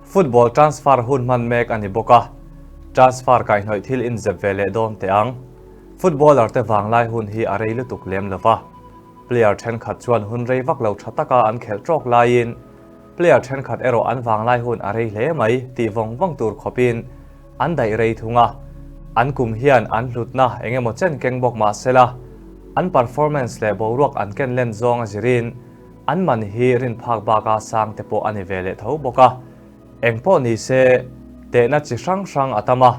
Football transfer hun hman mek a ni bawk a, transfer kaihhnawih thil inzep ve leh dawn teh ang. Footballer te vanglai hun hi a rei lutuk lem lo va, player thenkhat chuan hun rei vak lo tha taka an khelh tawk laiin player thenkhat erawh an vanglai hun a rei hle mai tih vawng vawng tur khawpin an daih rei thung a, an kum hian an hlutna eng emaw chen keng bawk mah sela, an performance leh boruak an ken len zawng a zirin an man hi rin phak baka sang te pawh a ni ve leh tho bawk a. Eng pawh ni se, tehna chi hrang hrang a tam a,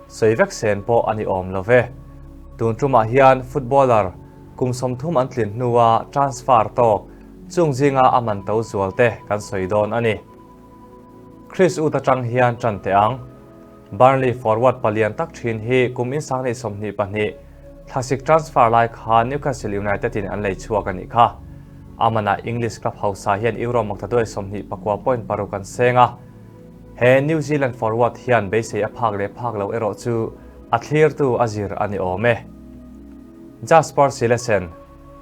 sawi vek sen pawh a ni awm lo ve. Tun tumah hian footballer kum 30 an tlin hnua transfer tawk chung zinga a man to zual te kan sawi dawn a ni. Chris Wood atang hian tan teh ang. Burnley forward palian tak thin hi kum 2022 thlasik transfer lai khan Newcastle United in an lei chhuak a nih kha. A manah English club hausa hian Euro maktaduai 29.6 an seng a. He New Zealand forward hian beisei a phak leh phak lo erawh chu a thlirtu a zir a ni awm e. Jasper Cillessen,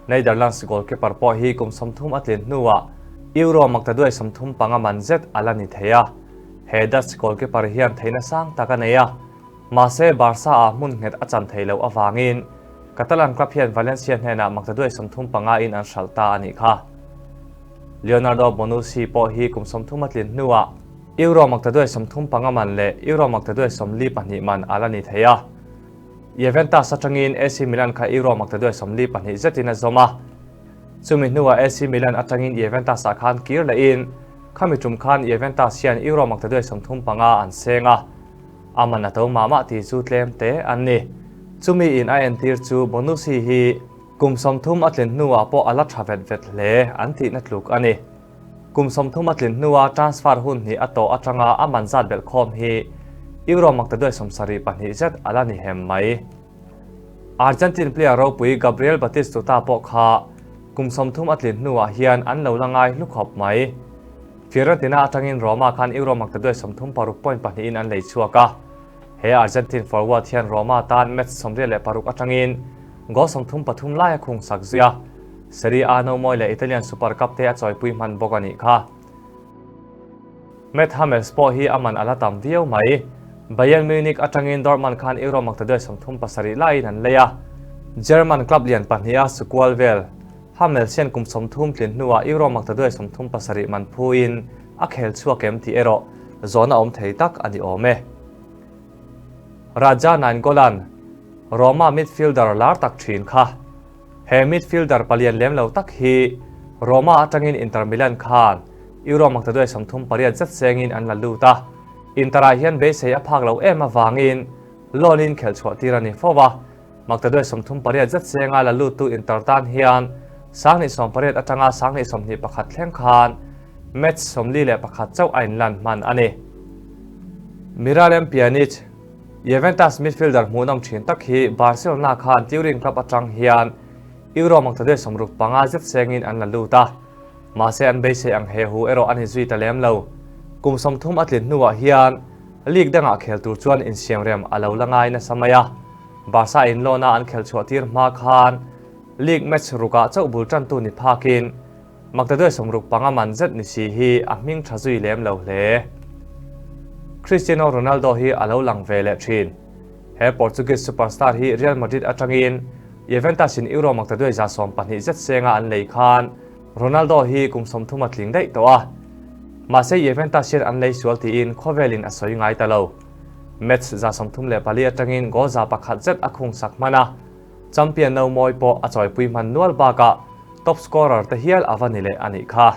Netherlands goalkeeper pawh hi kum 30 a tlin hnuah Euro maktaduai 35 man zet a la ni thei a. He Dutch goalkeeper hian theihna sang tak a nei a, mahse Barca ah hmun nghet a chan thei loh avangin Catalan club hian Valencia hnenah maktaduai 35 in an hralh ta a nih kha. Leonardo Bonucci pawh hi kum 30 a tlin hnuah Euro maktaduai 35 man leh Euro maktaduai 42 man a la ni thei a. Juventus atangin AC Milan kha Euro maktaduai 42 zetin a zawm a. Chumi hnuah AC Milan atangin Juventus ah khan kir lehin khami tum khan Juventus hian Euro maktaduai 35 an seng a. A man a to mah mah tih chu tlem te an ni. Chumi in a entir chu Bonucci hi kum 30 a tlin hnuah pawh a la tha vet vet hle an tihna tluk a ni. Kum 30 a tlin hnua transfer hun hnih a tawh atanga a man zat belh khawm hi Euro maktaduai 72 zet a la ni hem mai. Argentine player ropui Gabriel Batistuta pawh kha kum 30 a tlin hnuah hian an lo la ngai hlu khawp mai. Fiorentina atangin Roma khan Euro maktaduai 36.2 in an lei chhuak a. He Argentine forward hian Roma tan match 86 atangin goal 33 lai a khung sak zui a. Serie A no mawi leh Italian Super Cup te a chawipui hman bawk a nih kha. Matt Hummels pawh hi a man a la tam viau mai. Bayern Munich atangin Dortmund khan Euro maktaduai 37 laiin an lei a. German club lian pahnih a sukual vel. Hummels hian kum 30 tlin hnuah Euro maktaduai 37 man phuin a khel chhuak em tih erawh zawhna awm thei tak a ni awm e. Raja Nainggolan, Roma midfielder lar tak thin kha. He midfielder palian lem lo tak hi Roma atangin Inter Milan khan Euro maktaduai 38 zet sengin an la lut a. Inter ah hian beisei a phak lo em avangin loan in khelh chhuah tir a ni fo a. Maktaduai 38 zet senga la lut tu Inter tan hian 2018 atanga 2021 thleng khan match 41 chauh a inlan hman a ni. Miralem Pjanic, Juventus midfielder hmuhnawm thin tak hi Barcelona khan Turin club atang hian Euro maktaduai 65 zet sengin an la lut a. Mahse an beisei ang he hu erawh a ni zui ta lem lo. Kum 30 a tlin hnuah hian league dangah khel tur chuan insiamrem a lo la ngai nasa mai a. Barca in loan a an khel chhuah tir hma khan league match rukah chauh bul tantu ni phakin maktaduai 65 man zet ni si hi a hming tha zui lem lo hle. Cristiano Ronaldo hi a lo lang ve leh thin. He Portuguese superstar hi Real Madrid atangin Juventus in Euro maktaduai 120 zet senga an lei khan Ronaldo hi kum 30 a tling daih tawh a. Mahse Juventus hian an lei sual tiin khawvelin a sawi ngai ta lo. Match 34 atangin goal 101 zet a khung sak hman a. Champion no mawi pawh a chawipui hman nual bakah top scorer te hial a va ni leh a nih kha.